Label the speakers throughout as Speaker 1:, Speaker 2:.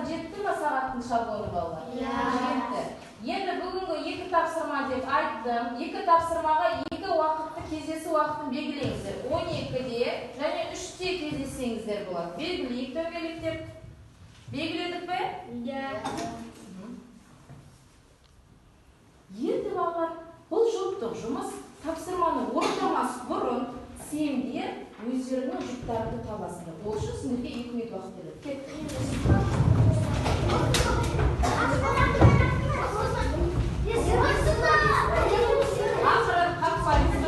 Speaker 1: Жетті ма сағаттың шаблоны, балалар? Жетті. Енді бүгінгі екі тапсырма деп айттым. Екі тапсырмаға екі уақытты, кездесу уақытын белгілеңіздер. 12-де және 3-те кездессеңіздер болады. Белгілейік дөңгелектеп. Белгіледік пе? Енді, балалар, бұл жұптық жұмыс. Тапсырманы орындамас бұрын сендер өздеріңнің жұптарыңды табасыңдар. Ол үшін сендерге 2 минут уақыт беріледі. Кеттік. Ақырын қақпаймыз.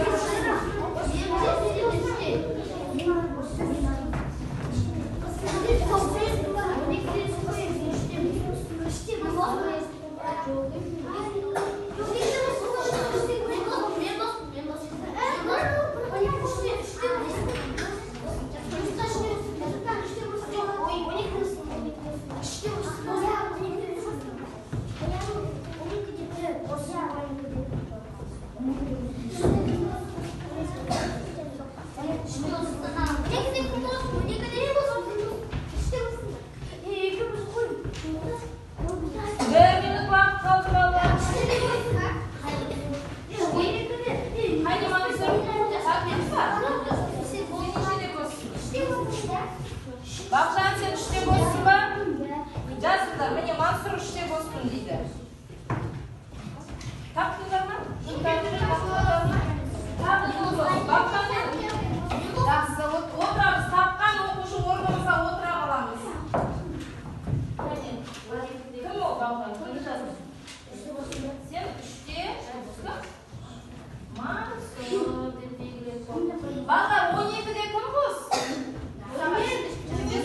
Speaker 1: 1 минут уақыт қалды, балалар. Қане, Мансұр, таптыңыз ба? Сен нешеде боссың? Бақжан, сен 3-те боссың ба? Жазыңдар, міне, Мансұр 3-те боспын дейді. Таптыңдар ма? Жұптарыңды таптыңдар ма? Таптыңыз ғой. Бақжан, жақсы, отырамыз. Тапқан оқушы орнымызға отыра қаламыз. Кәне, кім ол, Бақжан? Кімді жаздың? Сен 3-те, кім? Мансұр деп белгілеп қой. Балалар, 12-де кім бос?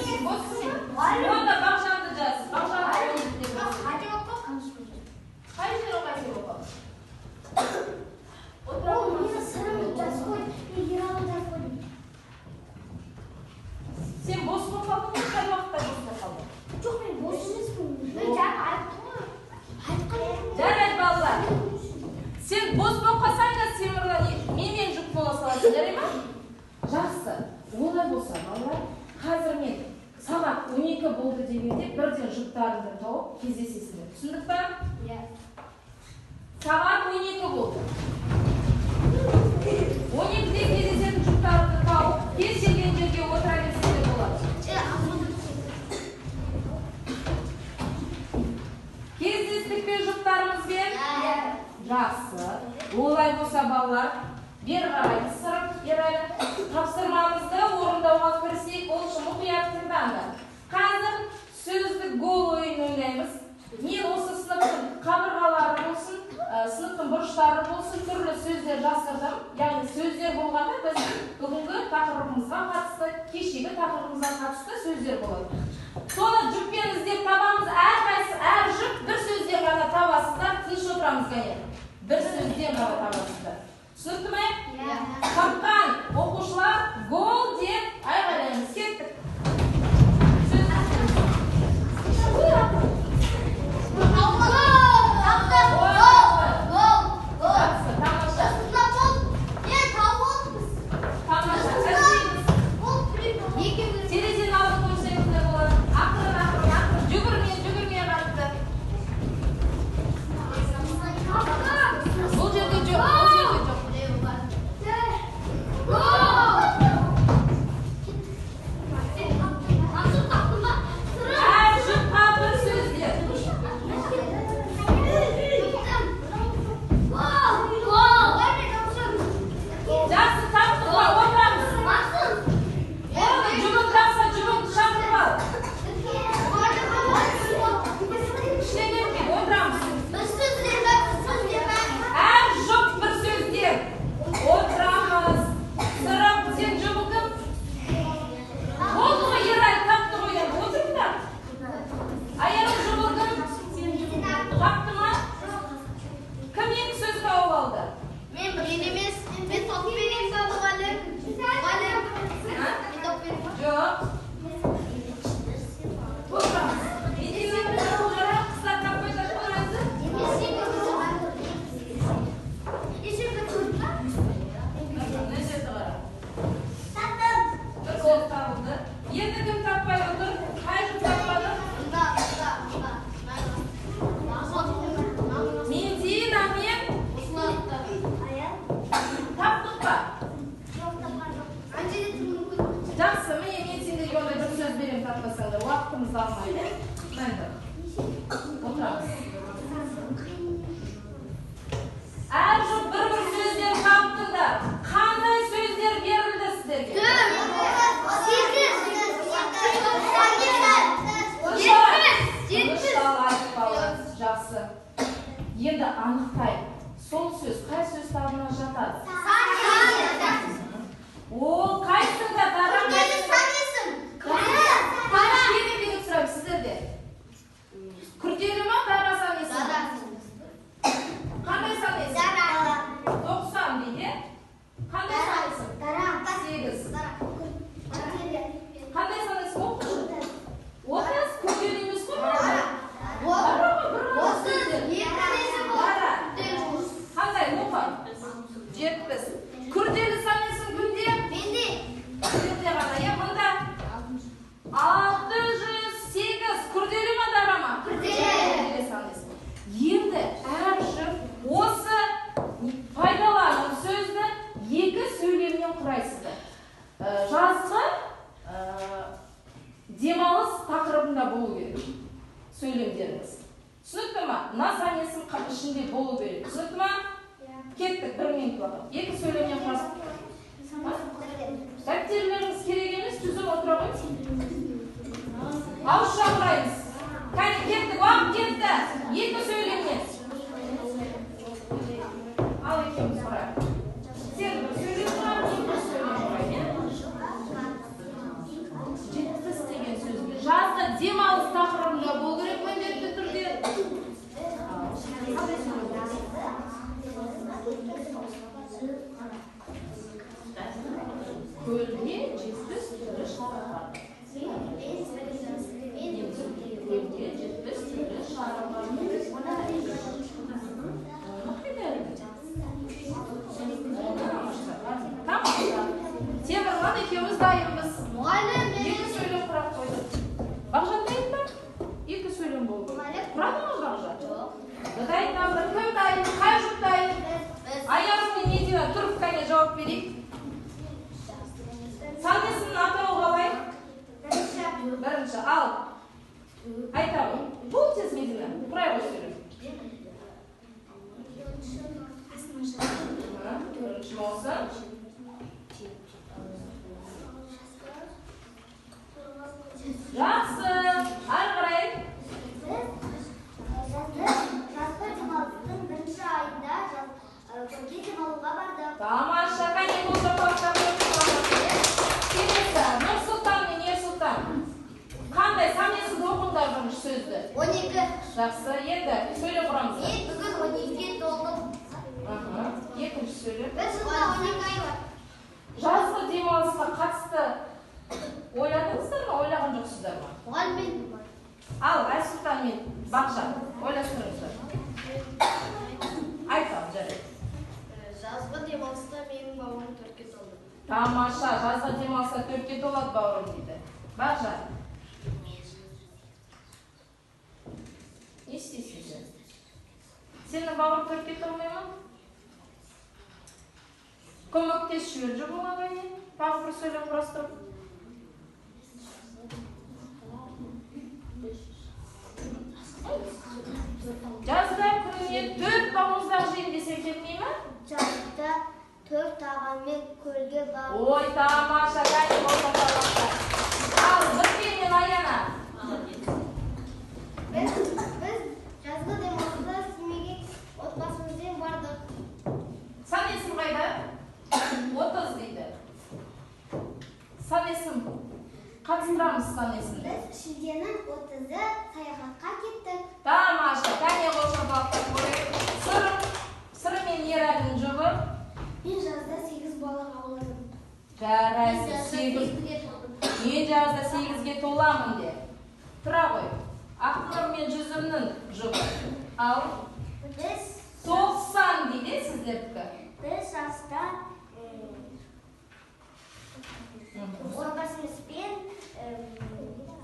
Speaker 1: Сен боссың ба? Онда Бақжанды жаз. Бақжан 12-де бос. Қай жері қате болып қалды? Отыра ғой, Мансұр. Сен бос болып қалдың ғой, қай уақытта бос болып қалдың? Жарайды, балалар. Сен бос болып қалсаң да, Темірлан менімен жұп бола саласың, жарай ма? Жақсы. Олай болса, балалар, қазір мен сағат 12 болды дегенде бірден жұптарыңды тауып кездесесіңдер. Түсіндік па? Сағат 12 болды. 12-де кездесетін жұптарыңды тауып, кез келген жерге отыра берсеңдер болады. Кездестік пе жұптарымызбен? Жақсы. Олай болса, балалар, бері қарай ысырып, Ерәлі, тапсырмамызды орындауға кірісейік. Ол үшін мұқият тыңдаңдар. Қазір сөздік гол ойын ойнаймыз. Мен осы сыныптың қабырғалары болсын, сыныптың бұрыштары болсын, түрлі сөздер жасырдым. Яғни сөздер болғанда біз бүгінгі тақырыбымызға қатысты, кешегі тақырыбымызға қатысты сөздер болады. Соны жұппен іздеп табамыз. Әрқайсысы, әр жұп бір сөзден ғана табасыздар. Тыныш отырамыз, кәне. Бір сөзден ғана табасыздар. Түсінікті ме? Тапқан оқушылар гол деп айғайлаймыз. Кеттік. Сөз. Жақсы, тамаша. Тамаша. Іздейміз. Терезенің алдын қойсаңыз да болады. Ақырын, ақырын, ақырын. Жүгірме, жүгірме қатты. Бұл жерде жоқ, бұл жерде жоқ. Уақытымызды алмайды. Дайындық. Отырамыз. Әр жұп бір-бір сөзден таптыңдар. Қандай сөздер берілді сіздерге? 4, 8, 70. Жақсы. Енді анықтайық. Сол сөз қай сөз табына жатады? Ол қайсында дара?
Speaker 2: Күрделі сан есім.
Speaker 1: Күрделі деген сұрайын сіздерде. Күрделі ма дара сан есім? Қандай сан есім? 90 дейді. Қандай сан есім? 8. Қандай сан есім оқушы? 30 күрделі емес қой балалар. Дара ғой, бір ғана сөздер. Дара. Қандай оқы? 70. Күрделі сан есім кімде? Сіздерде ғана, иә, мында 608 күрделі ма дара ма? Күрделі сан есім. Енді әр жұп осы пайдалану сөзді екі сөйлемнен құрайсыздар. Жазғы демалыс тақырыбында болу керек сөйлемдеріңіз. Түсінікті ма? Мына сан есім ішінде болу керек. Түсінікті ма? Кеттік, бір минут уақыт. Екі сөйлемнен құрасыз. Дәптерлеріңіз керек емес, түзіп отыра қойыңыз. Ауызша құраймыз. Кәне, кеттік, уақыт кетті. Екі сөйлемнен. Ал екеуміз құрайық. Сен бір сөйлем құра, мен бір сөйлем құрайын, иә? 70 деген сөзді. Жазғы демалыс тақырыбында болу керек міндетті түрде. Қандай сөйлем? Көлде 70 түрлі шара бар. Көлде 70 түрлі шара бар. Оны қайда ілдің? Оны тамаша. Темірлан екеуміз дайынбыз. Екі сөйлем құрап қойдық. Бағжан дайын ба? Екі сөйлем болды. Құрады ма Бағжан? Дайын бір. Кім дайын? Қай жұп дайын? Аяру мен Медина тұрып кәне жауап берейік. Сан есімнің атауы қалай? Бірінші. Ал. Айта ғой. Бол тез, Медина. Құрай ғой сөйлем. 4 маусым. Жақсы. Ары қарай.
Speaker 2: Жазғы демалыстың бірінші айында көлге демалуға бардық.
Speaker 1: Тамаша, кәне қол шапалақтап. Келесі, Нұрсұлтан мен Ерсұлтан. Қандай сан есімді оқыңдар бірінші сөзді?
Speaker 2: 12.
Speaker 1: Жақсы, енді сөйлем құрамыз.
Speaker 2: Мен бүгін 12-ге толдым.
Speaker 1: Екінші сөйлем.
Speaker 2: Бір жылда 12 ай бар.
Speaker 1: Жазғы демалысқа қатысты ойладыңыздар ма, ойлаған жоқсыздар ма?
Speaker 2: Мұғалім.
Speaker 1: Ал, Айсұлтан мен Бағжан, ойластырыңыздар. Айтам, жарайды.
Speaker 2: Жазғы демалыста менің бауырым 4-ке толды.
Speaker 1: Тамаша, жазғы демалыста 4-ке толады бауырым дейді. Бағжан. Не істейсің сен? Сенің бауырың 4-ке толмай ма? Көмектесіп жібер жұбыңа кәне. Тағы бір сөйлем құрастырып. Жазда күніне 4 балмұздақ жеймін десем келмей ме?
Speaker 2: Жазда 4 ағаммен көлге барып.
Speaker 1: Ой, тамаша, кәне болса тамаша. Ал, Біткен мен Аяна.
Speaker 2: Біз жазғы демалыста Семейге отбасымызбен бардық.
Speaker 1: Сан есім қайда? 30 дейді. Сан есім. Қатыстырамыз сан есімді.
Speaker 2: Біз шілденің 30-ы саяхатқа кеттік.
Speaker 1: Тамаша, кәне қол шапалақтап қояйық. Сырым, Сырым мен Ерәлінің жұбы.
Speaker 2: Мен жазда 8 бала қабылдадым.
Speaker 1: Жарайсың, 8. Мен жазда 8-ге толамын де. Тұра ғой. Ақнұр мен Жүзімнің жұбы. Ал
Speaker 2: Біз
Speaker 1: 90 дейді сіздердікі.
Speaker 2: Біз жазда отбасымызбен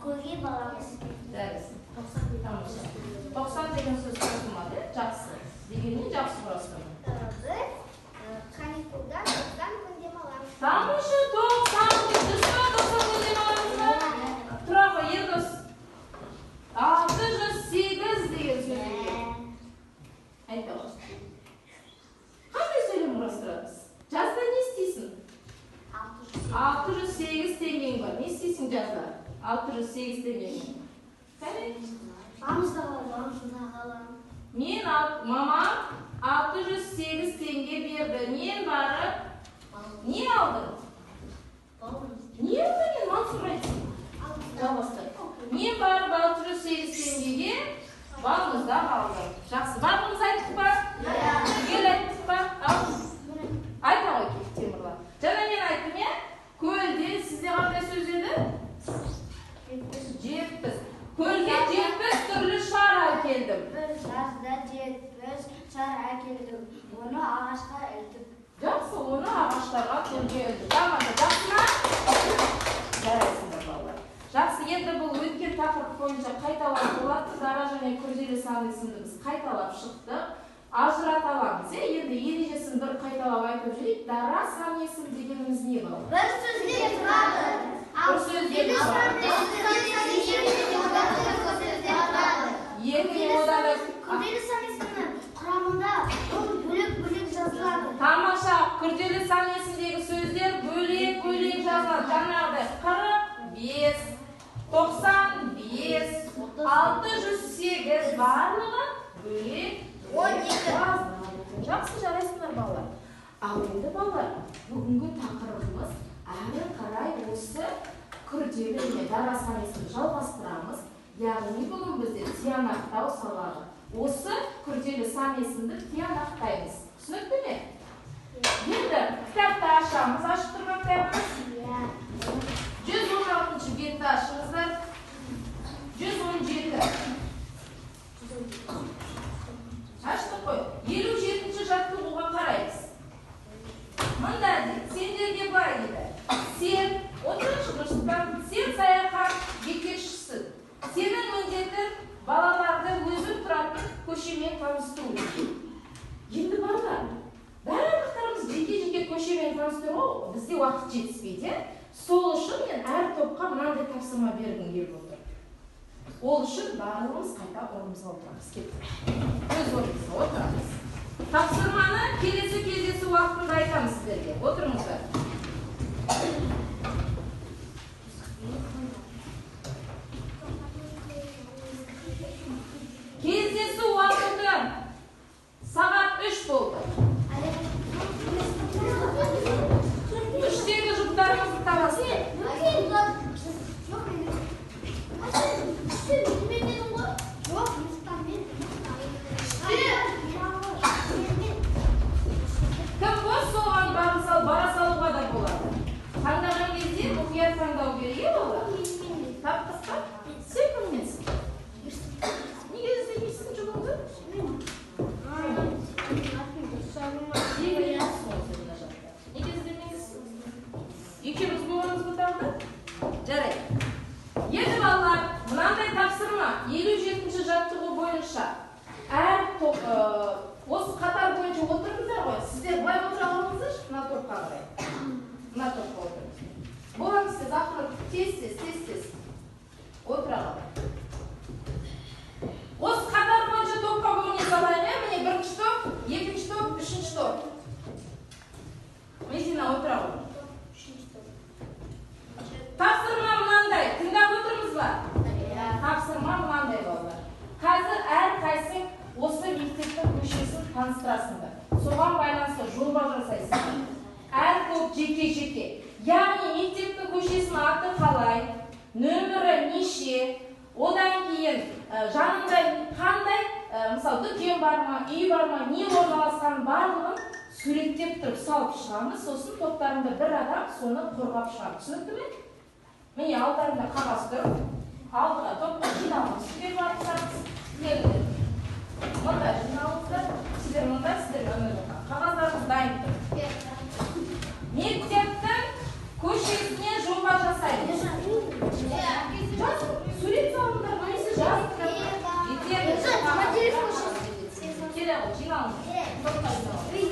Speaker 2: көлге барамыз.
Speaker 1: Жарайсың. Тамаша. 90 деген сөз қосылмады, жақсы. Дегенмен жақсы құрастырдың.
Speaker 2: Біз каникулда 90 күн демаламыз.
Speaker 1: Тамаша, 90 күн. Дұрыс па, 90 күн демаламыз ба? Тұра ғой, Ердос. Не алдың? Не алдың енді, Мансұр айтсын. Жалғастыр. Мен барып 608 теңгеге балмұздақ алдым. Жақсы, барлығымыз айттық па? Түгел айттық па? Ал, айта ғой, Темірлан. Жаңа мен айттым, иә? Көлде сізде қандай сөз еді? 70. Көлге 70 түрлі шар әкелдім.
Speaker 2: Бір жазда 70 шар әкелдім. Оны ағашқа ілдік.
Speaker 1: Жақсы, оны ағаштарға, көлге ілдік. Тамаша, жақсы ма? Жарайсыңдар, балалар. Жақсы, енді бұл өткен тақырып бойынша қайталау болады. Дара және күрделі сан есімді біз қайталап шықтық. Ажырата аламыз, иә? Енді ережесін бір қайталап айтып жіберейік. Дара сан есім дегеніміз не, балалар?
Speaker 2: Бір сөзден тұрады.
Speaker 1: Бір сөзден тұрады. Екі одан да.
Speaker 2: Күрделі сан есімнің құрамында ол бөлек-бөлек жазылады.
Speaker 1: Тамаша, күрделі сан есімдегі сөздер бөлек-бөлек жазылады. Жаңағыдай 45, 95, 608 барлығы бөлек жазылады. Жақсы, жарайсыңдар, балалар. Ал енді, балалар, бүгінгі тақырыбымыз әрі қарай осы күрделі және дара сан есімді жалғастырамыз. Яғни бүгін бізде тиянақтау сабағы. Осы күрделі сан есімді тиянақтаймыз. Түсінікті ме? Енді кітапты ашамыз, ашып тұрған кітабымыз. 116 бетті ашыңыздар. 117. Аштық қой. 57 жаттығуға қараймыз. Мында дейді, сендерге былай дейді. Сен, отырыңызшы Нұрсұлтан, сен саяхат жетекшісің. Сенің міндетің балаларды өзің тұратын көшемен таныстыру. Енді, балалар, барлықтарымыз жеке-жеке көшемен таныстыруға бізде уақыт жетіспейді, иә? Сол үшін мен әр топқа мынандай тапсырма бергім келіп отыр. Ол үшін барлығымыз қайта орнымызға отырамыз. Кеттік. Өз орнымызға отырамыз. Тапсырманы келесі кездесу уақытында айтамыз сіздерге. Отырыңыздар. Кездесу уақыты сағат 3 болды. 3-тегі жұптарыңызды табасыздар. Кім бос, соған бара салуға да болады. Таңдаған кезде мұқият таңдау керек, иә, балалар? Таптық па? Сен кімменсің? Неге іздемейсің жұбыңды? Неге емессің ғой сен мына жақта? Неге іздемейсің? Екеуміз боламыз ба тағы да? Жарайды. Енді, балалар, мынандай тапсырма 57 жаттығу бойынша әр топ, осы қатар бойынша отырдыңыздар ғой. Сіздер былай отыра алыңыздаршы, мына топқа қарай. Мына топқа отырыңыз. Боламыз сіз ақыры тез тез тез тез отыра қалың. Осы қатар бойынша топқа бөліне салайық, иә? Міне бірінші топ, екінші топ, үшінші топ. Мезина, отыра ғой. Тапсырма мынандай. Тыңдап отырмыз ба? Тапсырма мынандай, балалар. Қазір әрқайсың осы мектептің көшесін таныстырасыңдар. Соған байланысты жоба жасайсыңдар. Әр топ жеке-жеке. Яғни мектептің көшесінің аты қалай, нөмірі неше, одан кейін жанында қандай, мысалы, дүкен бар ма, үй бар ма, не орналасқанын барлығын суреттеп тұрып салып шығамыз. Сосын топтарында бір адам соны қорғап шығады. Түсінікті ме? Міне алдарында қағаз тұр. Алдыға топқа жиналыңыз. Сіздер барлықтарыңыз келіңдер. Мында жиналыңыздар. Сіздер мында, сіздер ана жаққа. Қағаздарыңыз дайын тұр. Мектептің көшесіне жоба жасаймыз. Жазып, сурет салыңдар, немесе жазыңдар. Жетеді. Келе ғой, жиналыңыз. Топқа жиналыңыз.